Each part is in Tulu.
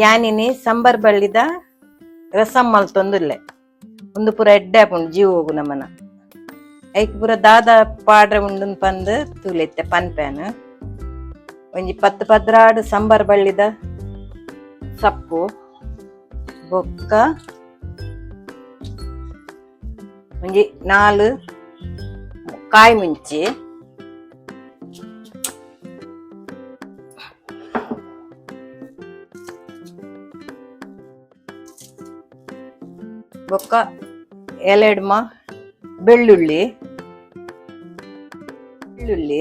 ಯಾನಿನಿ ಸಂಬರ್ ಬಳ್ಳಿದ ರಸಂ ಮಲ್ತೊಂದುಲ್ಲೆ ಉಂದು ಪೂರ ಎಡ್ಡೆ ಆಪುಂಡು ಜೀವೊಗು ನಮನ. ಐಕ್ ಪೂರ ದಾದ ಪಾಡ್ರೆ ಉಂಡುನ್ ಪಂದ್ ತೂಲೆತ್ತೆ ಪನ್ಪೇನ್. ಒಂಜಿ ಪತ್ತು ಪದ್ರಾಡು ಸಂಬರ್ ಬಳ್ಳಿದ ಸಪ್ಪು ಬೊಕ್ಕ ಒಂಜಿ ನಾಲ್ ಕಾಯಿ ಮುಂಚಿ ಬೊಕ್ಕ ಎಲೆಡ್ಮ ಬೆಳ್ಳುಳ್ಳಿ ಬೆಳ್ಳುಳ್ಳಿ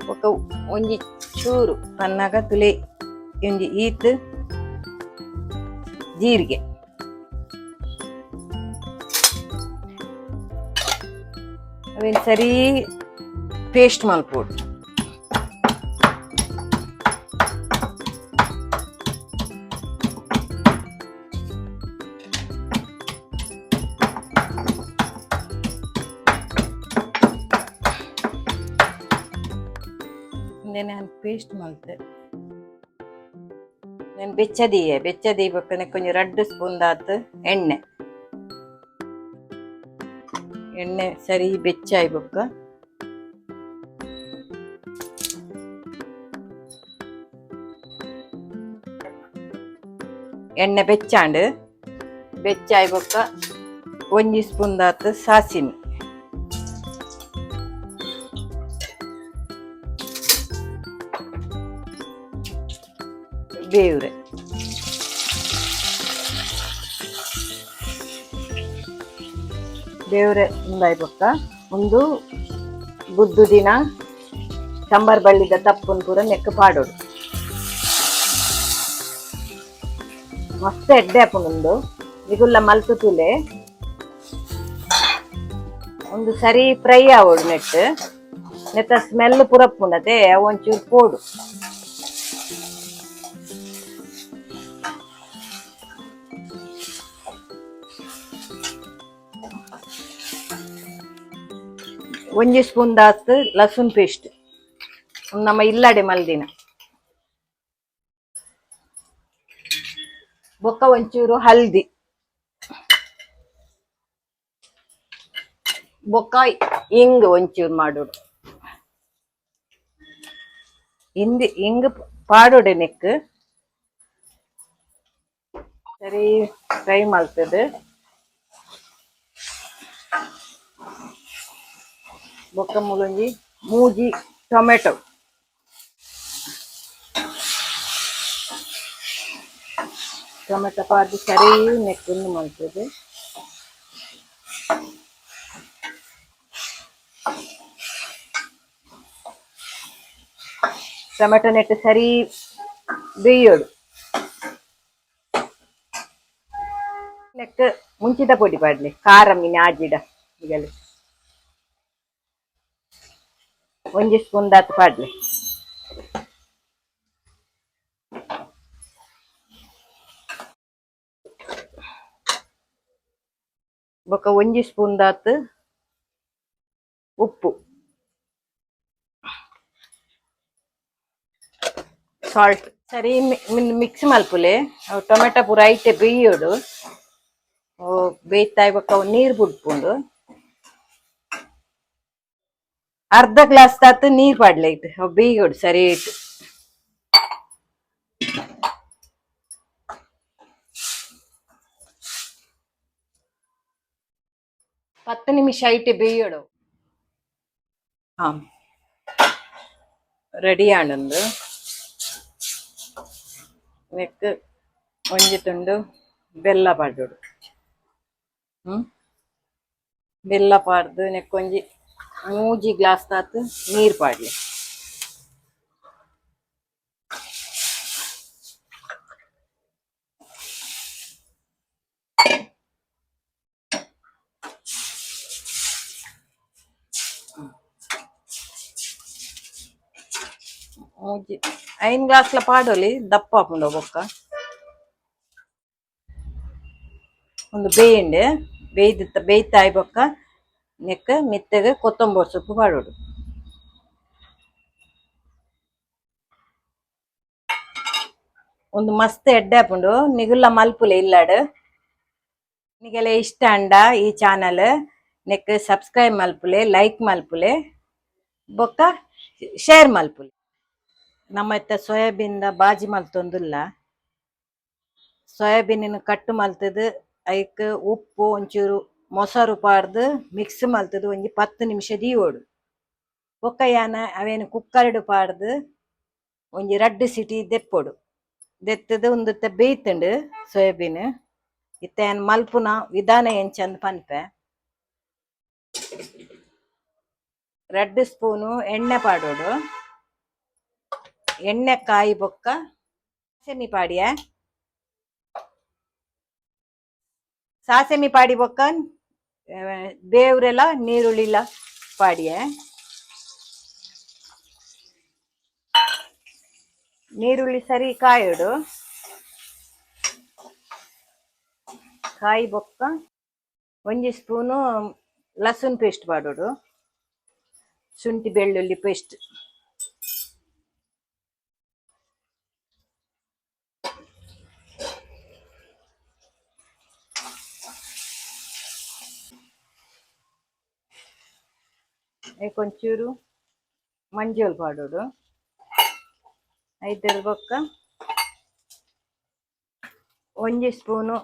ಬೊಕ್ಕ ಒಂಜಿ ಚೂರು ಪನ್ನಗ ತುಲೆ ಒಂಜಿ ಈತ್ ಜೀರಿಗೆ. ಅವೆನ್ ಸರಿ ಪೇಸ್ಟ್ ಮಲ್ಪೊಡು. ಉಂದೆನ್ ಯಾನ್ ಪೇಸ್ಟ್ ಮಲ್ತೆ. ನೆನ್ ಬೆಚ್ಚ ದೀಯೆ, ಬೆಚ್ಚ ದೀಬೊಕ್ಕ ನೆಕ್ಕ್ ಒಂಜಿ ರಡ್ಡ್ ಸ್ಪೂನ್ ದಾತ್ ಎಣ್ಣೆ. ಎಣ್ಣೆ ಸರಿ ಬೆಚ್ಚ ಆಯಿ ಬೊಕ್ಕ ಎಣ್ಣೆ ಬೆಚ್ಚಾಂಡ್. ಬೆಚ್ಚ ಆಯಿ ಬೊಕ್ಕ ಒಂಜಿ ಸ್ಪೂನ್ ದಾತ್ ಸಾಸಿಮೆ. ಬೇವ್ರೆ. ಬೇವ್ರೆ ಉಂದಾಯಿ ಬೊಕ್ಕ ಉಂದು ಗುದ್ದು ದಿನ ಸಾಂಬಾರ್ ಬಳ್ಳಿದ ತಪ್ಪುನ್ ಪೂರ ನೆಕ್ಕ್ ಪಾಡೊಡು. ಮಸ್ತ್ ಎಡ್ಡೆ ಆಪುಂಡು ಉಂದು. ನಿಗುಲ್ಲ ಮಲ್ತ್ ತೂಲೆ. ಉಂದು ಸರಿ ಫ್ರೈ ಆವೊಡು ನೆಟ್. ನೆತ್ತ ಸ್ಮೆಲ್ ಪೂರ ಉಪ್ಪುಂಡತೆ ಅವು ಒಂಚೂರು ಪೋಡು. ಒಂಜಿ ಸ್ಪೂನ್ ದಾತ್ ಲಸುನ್ ಪೇಸ್ಟ್. ನಮ್ಮ ಇಲ್ಲಡೆ ಮಲ್ದಿನ. ಬೊಕ್ಕ ಒಂಚೂರು ಹಲ್ದಿ. ಬೊಕ್ಕ ಇಂಗ್ ಒಂಚೂರು ಮಾಡೋಡು. ಇಂದ್ ಇಂಗ್ ಪಾಡೊಡೆ ನೆಕ್. ಸರಿ ಫ್ರೈ ಮಲ್ತದು. ಬೊಕ್ಕ ಮೂಲೊಂಜಿ ಮೂಜಿ ಟೊಮೆಟೊ. ಟೊಮೆಟೊ ಪಾಡ್ದ್ ಸರಿ ನೆಕ್ ಉಂದು ಮಲ್ತುದು. ಟೊಮೆಟೊ ನೆಟ್ ಸರಿ ಬೇಯೋಡು. ನೆಕ್ ಮುಂಚಿದ ಪೊಡಿ ಪಾಡ್ಲೆ ಖಾರ ಮೀನ್ ಆಜಿಡ ನಿಗಲೆ. ಒಂಜಿ ಸ್ಪೂನ್ ದಾತ್ ಪಾಡ್ಲೆ. ಬೊಕ ಒಂಜಿ ಸ್ಪೂನ್ ದಾತ್ ಉಪ್ಪು. ಸಾಲ್ಟ್ ಸರಿ ಮಿಕ್ಸ್ ಮಲ್ಪುಲೆ. ಅವು ಟೊಮೆಟೊ ಪೂರ ಐತೆ ಬೇಯೋಡು. ಬೇಯ್ತಾಯ್ ಬೊಕ್ಕ ಅವು ನೀರ್ ಬುಡ್ಪುಂಡು. ಅರ್ಧ ಗ್ಲಾಸ್ ದಾತ್ ನೀರ್ ಪಾಡ್ಲೆ ಐಟ್. ಅವು ಬೇಯೋಡು ಸರಿ ಇಟ್ಟು. ಪತ್ತು ನಿಮಿಷ ಐಟೆ ಬೇಯೋಡು. ಹಾ ರೆಡಿ ಆಂಡ್. ನೆಕ್ ಒಂಜಿ ತುಂಡು ಬೆಲ್ಲ ಪಾಡೊಡು. ಹ್ಮ್ ಬೆಲ್ಲ ಪಾಡ್ದು ನೆಕ್ ಒಂಜಿ ಮೂಜಿ ಗ್ಲಾಸ್ ದಾತ್ ನೀರ್ ಪಾಡ್ಲೆ. ಮೂಜಿ ಐನ್ ಗ್ಲಾಸ್ಲ ಪಾಡೊಲಿ ದಪ್ಪ ಆಪುಂಡು ಬೊಕ್ಕ. ಉಂದು ಬೇಂಡ್ ಬೇಯ್ದು ಬೇಯ್ತಾಯಿ ಬೊಕ್ಕ ನೆಕ್ ಮಿತ್ತಗ್ ಕೊತ್ತಂಬರಿ ಸೊಪ್ಪು ಪಾಡೊಡು. ಒಂದು ಮಸ್ತ್ ಎಡ್ಡೆ ಆಪುಂಡು ನಿಗುಲ್ಲ ಮಲ್ಪುಲೆ ಇಲ್ಲಡ್ ನಿಗೆಲ್ಲ ಇಷ್ಟ ಅಂಡ ಈ channel neck subscribe ಮಲ್ಪುಲೆ like ಮಲ್ಪುಲೆ ಬೊಕ್ಕ ಶೇರ್ ಮಲ್ಪುಲೆ. ನಮ್ಮ ಇತ್ತ ಸೋಯಾಬೀನ್ the ಬಾಜಿ ಮಲ್ತೊಂದುಲ್ಲ. ಸೋಯಾಬೀನ್ ಕಟ್ ಮಲ್ತದು ಐಕ್ ಉಪ್ಪು ಒಂಚೂರು ಮೊಸರು ಪಾಡ್ದು ಮಿಕ್ಸ್ ಮಲ್ತದು ಒಂಜಿ 10 ನಿಮಿಷ ದೀವೊಡು. ಬೊಕ್ಕ ಯಾನ ಅವೇನು ಕುಕ್ಕರ್ಡ್ ಪಾಡ್ದು ಒಂಜಿ 2 ಸಿಟಿ ದೆಪ್ಪೊಡು. ದೆತ್ತದು ಉಂದುತ್ತ ಬೇಯ್ತುಂಡು ಸೋಯಾಬೀನ್. ಇತ್ತೆ ಯಾನ್ ಮಲ್ಪುನ ವಿಧಾನ ಎಂಚಂದ್ ಪನ್ಪೆ. 2 ಸ್ಪೂನು ಎಣ್ಣೆ ಪಾಡೋಡು. ಎಣ್ಣೆ ಕಾಯಿ ಬೊಕ್ಕ ಸಾಸೆಮಿ ಪಾಡಿಯ. ಸಾಸೆಮಿ ಪಾಡಿ ಬೊಕ್ಕ ಬೇವ್ರೆಲ್ಲ ನೀರುಳ್ಳಿಲ ಪಾಡಿಯ. ನೀರುಳ್ಳಿ ಸರಿ ಕಾಯೋಡು. ಕಾಯಿ ಬೊಕ್ಕ ಒಂಜಿ ಸ್ಪೂನು ಲಸುನ್ ಪೇಸ್ಟ್ ಪಾಡೋಡು. ಶುಂಠಿ ಬೆಳ್ಳುಳ್ಳಿ ಪೇಸ್ಟ್. ಒಂಚೂರು ಮಂಜೋಲ್ ಪಾಡೋಡು. ಐದರ ಬೊಕ್ಕ ಒಂಜಿ ಸ್ಪೂನು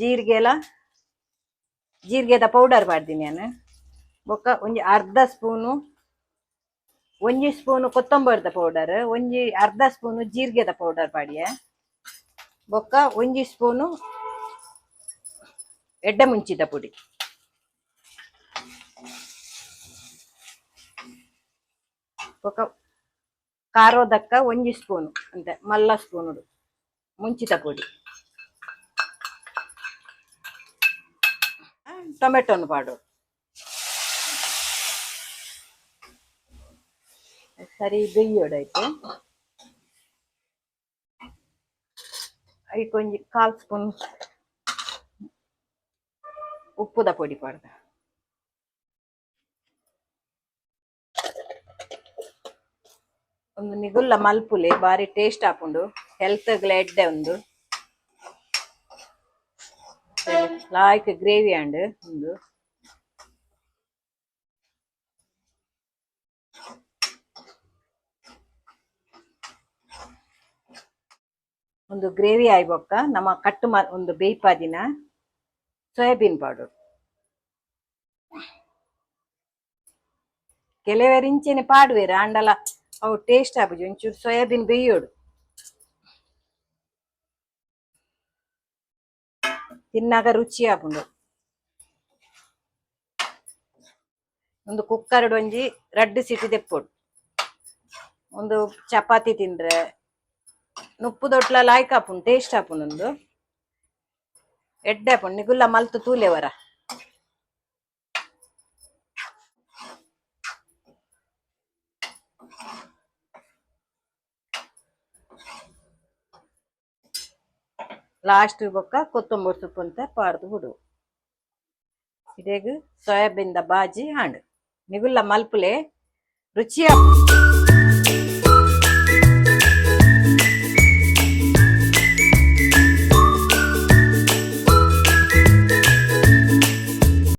ಜೀರಿಗೆಲ ಜೀರಿಗೆದ ಪೌಡರ್ ಪಾಡ್ದಿನಿ ನಾನು. ಬೊಕ್ಕ ಒಂಜಿ ಅರ್ಧ ಸ್ಪೂನು ಒಂಜಿ ಸ್ಪೂನು ಕೊತ್ತಂಬರಿದ ಪೌಡರ್, ಒಂಜಿ ಅರ್ಧ ಸ್ಪೂನು ಜೀರಿಗೆದ ಪೌಡರ್ ಪಾಡಿಯೆ. ಬೊಕ್ಕ ಒಂಜಿ ಸ್ಪೂನು ಎಡ್ಡೆ ಮುಂಚಿದ ಪುಡಿ. ಬೊಕ್ಕ ಖಾರೋದಕ್ಕ ಒಂಜಿ ಸ್ಪೂನು ಅಂತೆ ಮಲ್ಲ ಸ್ಪೂನುಡು ಮುಂಚಿತ ಪುಡಿ. ಟೊಮೆಟೊನು ಪಾಡು. ಸರಿ ಬೇಯೋಡಾಯ್ತು. ಐಕ್ ಒಂಜಿ 1/4 ಸ್ಪೂನ್ ಉಪ್ಪುದ ಪೊಡಿ ಪಾಡ್ದ. ಒಂದು ನಿಗುಲ್ಲ ಮಲ್ಪುಲೆ ಬಾರಿ ಟೇಸ್ಟ್ ಆಪುಂಡು. ಹೆಲ್ತ್ ಗ್ಲ ಎಡ್ಡೆ ಉಂದು. ಲಾಯ್ಕ್ ಗ್ರೇವಿ ಅಂಡ್ ಉಂದು. ಒಂದು ಗ್ರೇವಿ ಆಯ್ ಬೊಕ್ಕ ನಮ್ಮ ಕಟ್ಟು ಒಂದು ಬೇಯ್ಪಾದಿನ ಸೋಯಾಬೀನ್ ಪಾಡೋಡು. ಕೆಲವರು ಇಂಚೆನೆ ಪಾಡುವೆರ್ ಆಂಡಲ ಅವು ಟೇಸ್ಟ್ ಆಪುಜಿ. ಒಂಚೂರು ಸೋಯಾಬೀನ್ ಬೇಯೋಡು ತಿನ್ನಾಗ ರುಚಿ ಆಪುಂಡು. ಒಂದು ಕುಕ್ಕರ್ಡ್ ಒಂಜಿ 2 ಸಿಟಿ ದೆಪ್ಪೊಡು. ಒಂದು ಚಪಾತಿ ತಿಂದ್ರೆ ನುಪ್ಪು ದೊಟ್ಲ ಲಾಯ್ಕ್ ಆಪುಂಡು, ಟೇಸ್ಟ್ ಆಪುಂಡು. ಒಂದು ಎಡ್ಡೆ ಆಪುಂಡು. ನಿಗುಲ್ಲ ಮಲ್ತು ತೂಲೆವರ. ಲಾಸ್ಟ್ ಬೊಕ್ಕ ಕೊತ್ತಂಬರಿ ಸೊಪ್ಪು ಅಂತ ಪಾಡ್ದು ಬಿಡು. ಇದೇಗ್ ಸೋಯಾಬೀನ್ the ಬಾಜಿ ಹಾಂಡ್. ನಿಗುಲ್ಲ ಮಲ್ಪುಲೆ ರುಚಿ ಆಪುಂಡು.